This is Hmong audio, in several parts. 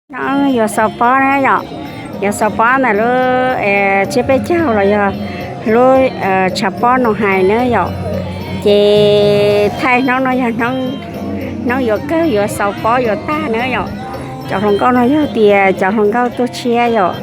Hnub no yuav xaus pob na yom, yuav xaus pob ntawm lub tsiab peb caug los yog lub tshav pob no hais na yom. Ces thaij hnub no yog hnub yuav kawg yuav xaus pob yuav tag na yom. Cov hluas nkauj no yog tias cov hluas nkauj tuaj tshiab yom.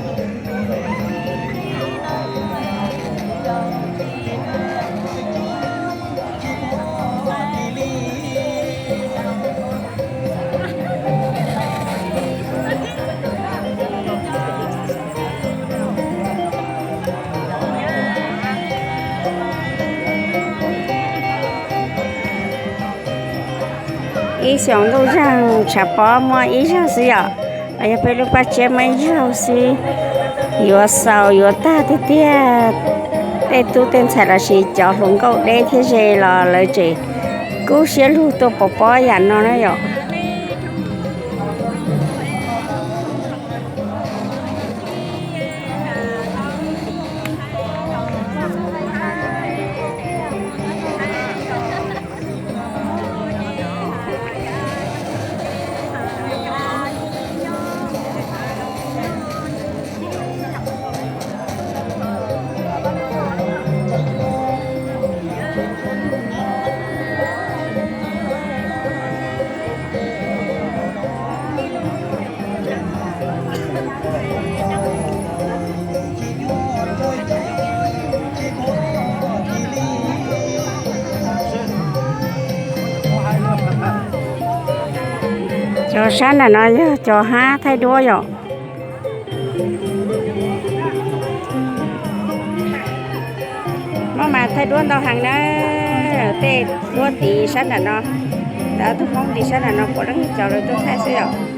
Ib xyoos ntuj zaug tshav pob muaj ib zaug xwb yom, los yog peb lub paj tsiab muaj ib zaug xwb. Yuav xaus yuav tag tiag tiag. Tej tub tej ntxhais los sis cov hluas nkauj deb thiab ze los lawv tseem kub siab lug tuaj pov pob yam no na yom. Cov sab nram no yog cov hab thaij duab yom. Muaj mas thaij duab ntau heev na. Tej duab tid sab nram no, tab tus Hmoob tid sab nram no puav leej cov lawv tuaj thaij xwb yom.